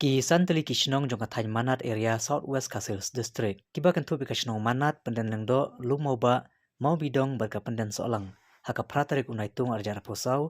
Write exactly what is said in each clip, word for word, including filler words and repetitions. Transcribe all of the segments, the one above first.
Ki san tylli ki shnong jong ka thaiñ Manad Area, South West Khasi Hills District, kiba kynthup ïa ka shnong Manad, Pyndenlengdoh, Lummawbah, Mawbidong bad ka Pyndensohlang, ha ka phra tarik u Naitung arhajar arphew saw,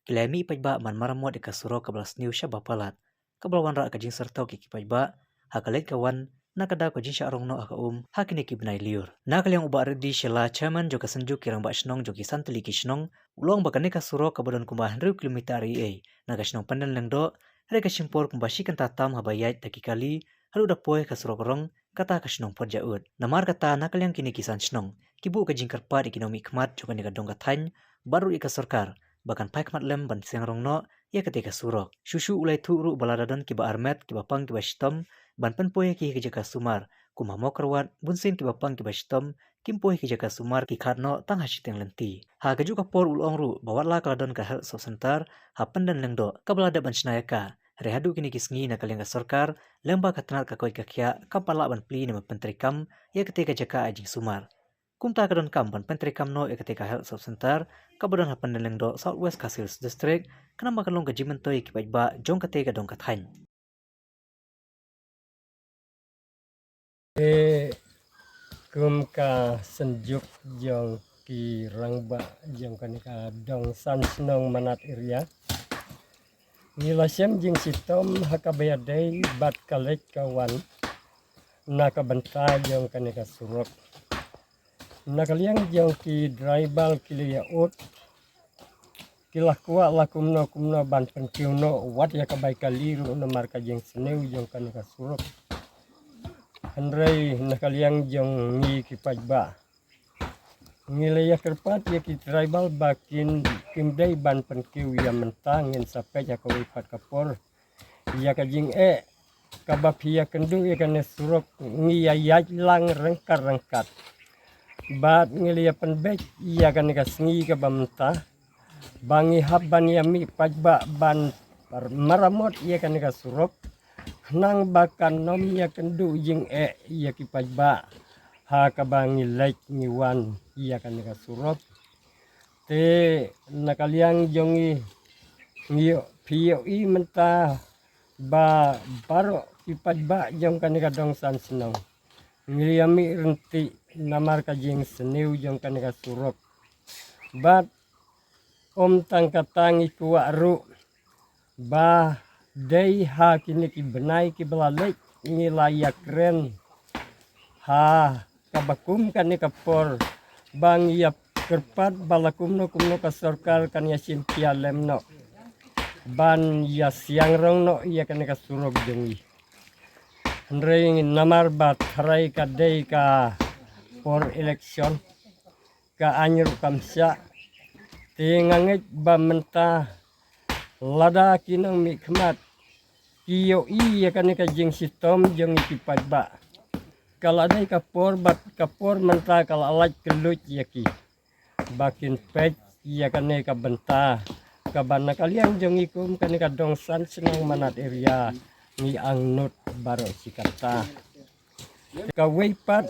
ki la ïamih paidbah ban maramot ïa ka surok kaba la sniew shaba palat, kaba la wanrah ka jingsyrtok ïa ki paidbah ha ka leit ka wan na ka daw ka jingshah rong noh ha ka um ha kine ki bnai lyiur. Na ka liang u Bah Reddy Shylla, Chairman jong ka Synjuk ki Rangbah Shnong jong ki san tylli ki shnong, u la ong ba kane ka surok kaba don kumba hynriew kilometer eiei na ka shnong Pyndenlengdoh, hynrei ka shim por kumba shi kynta tam haba ïaid da ki kali haduh da poi ka surok rong, kata ka shnong Pyrjaud. Namar kata, na ka liang kine ki san shnong, ki buh ka jingkyrpad ïa ki nongmihkhmat jong kane ka dong ka thaiñ bad ruh ïa ka sorkar ba kan phai khmat lem ban seng rong noh ïa katei ka surok. Shuh shuh u la ïathuh ruh ba lada don kiba armet, kiba pang kiba shitom ban pynpoi ïa ki ha ki jaka sumar, kum ha Mawkyrwat, bunsien kiba pang kiba shitom kim poi ha ki jaka sumar, ki khad noh tang ha shiteng lynti. Ha kajuh ka por u la ong ruh ba wat la ka la don ka Health Sub Centre ha Pyndenlengdoh kaba la dep ban shna ïa ka, hynrei haduh kine ki sngi na ka liang ka sorkar lyngba ka tnat ka koit ka khiah kam pat lah ban plie ne ban pyntreikam ïa katei ka jaka ai jingsumar. Kumta ka donkam ban pyntreikam noh ïa katei ka Health Sub Centre kaba don ha Pyndenlengdoh, South West Khasi Hills District, khnang ba kan long ka jingmyntoi ïa ki paidbah jong katei ka dong ka thaiñ. Te kum ka Synjuk jong ki Rangbah jong kane ka dong san shnong Manad Area, ngi la shem jingshitom ha kaba ïadei bad ka leit ka wan na ka bynta jong kane ka surok. Na ka liang jong ki driver ki la ïa ud, ki la kwah la kumno kumno ban pynkiew noh wat ïa ka bai kali ruh namar ka jingsniew jong kane ka surok. Hynrei na ka liang jong ngi ki paidbah, ngi la ïa kyrpad ïa ki driver ba kin, kim dei ban pynkiew ïa mynta, ngin sa peit ha kawei pat ka por ïa ka jingeh kaba phi ïa kynduh ïa kane surok. Ngi ïa ïaid lang ryngkat ryngkat bad ngi la ïa pynbeit ïa kane ka sngi kaba mynta ba ngi hap ban ïa mih paidbah ban maramot ïa kane ka surok, khnang ba kan ym ïa kynduh jingeh ïa ki paidbah ha kaba ngi leit ngi wan ïa kane ka surok. Te na ka liang jong ngi, ngi ïoh, phi ïohi mynta ba baroh ki paidbah jong kane ka dong san shnong ngi la ïa mih ryntih namar ka jingsniew jong kane ka surok. Bad ym tang kata, ngi kwah ruh ba dei ha kine ki bnai kiba la leit ngi la ïa kren ha kaba kum kane ka por ba ngi ïa kyrpad ba la kumno kumno ka sorkar kan ïa shim khia lem noh ban ïa siang rong noh ïa kane ka surok jong ngi. Hynrei namar ba tharai ka dei ka por election, ka aiñ ruh kam shah. Te nga ngeit ba mynta lada ki nongmihkhmat ki ïohi ïa kane ka jingshitom jong ngi ki paidbah, ka la dei ka por bad ka por mynta ka la lait kylluid ïa ki ba kin peit ïa kane ka bynta kaba na ka liang jong ngi kum kane ka dong san shnong Manad Area ngi angnud baroh shi katta. Kawei pat,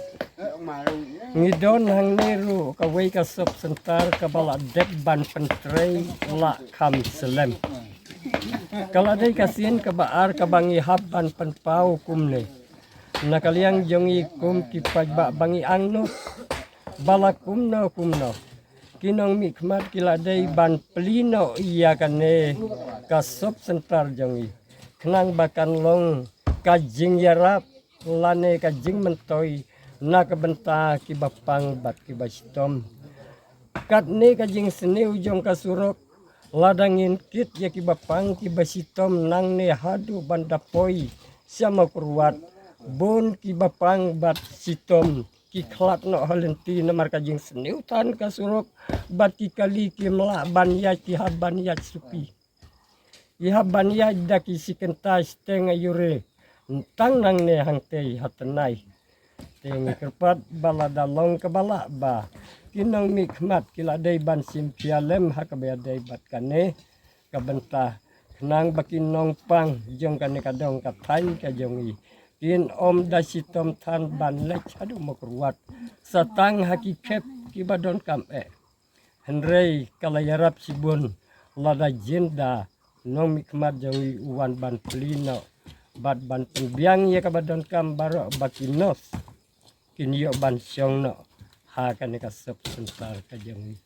ngi don hangne ruh kawei ka sub center kaba la dep ban pyntrei la kham slem. Ka la dei ka sien kaba ar kaba ngi hap ban pynpaw kumne. Na ka liang jong ngi kum ki paidbah ba ngi angnud ba la kumno kumno ki nongmihkhmat ki la dei ban plie noh ïa kane ka sub center jong ngi, khnang ba kan long ka jingïarap lane ka jingmyntoi na ka bynta kiba pang bad kiba shitom. Katne ka jingsniew jong ka surok, lada ngin kit ïa kiba pang kiba shitom nangne haduh ban da poi sha Mawkyrwat, bun kiba pang bad shitom ki khlad noh ha lynti namar ka jingsniew than ka surok, bad ki kali kim lah ban ïaid, ki hap ban ïaid suki. Ki hap ban ïaid da ki shi kynta shiteng aiu re, tang nangne hangtei ha tnai. Te ngi kyrpad ba lada long kaba lah ba ki nongmihkhmat ki la dei ban shim khia lem ha kaba ïadei bad kane ka bynta, khnang ba ki nongpang jong kane ka dong ka thaiñ ka jong ngi kin ym da shitom than ban leit haduh Mawkyrwat, sa tang ha ki khep kiba donkam eh. Hynrei ka la ïarap shibun lada jin da nongmihkhmat jong ngi u wan ban plie noh bad ban pynbiang ïa kaba donkam baroh ba ki nurse kin ïoh ban shong noh ha kane ka sub center ka jong ngi.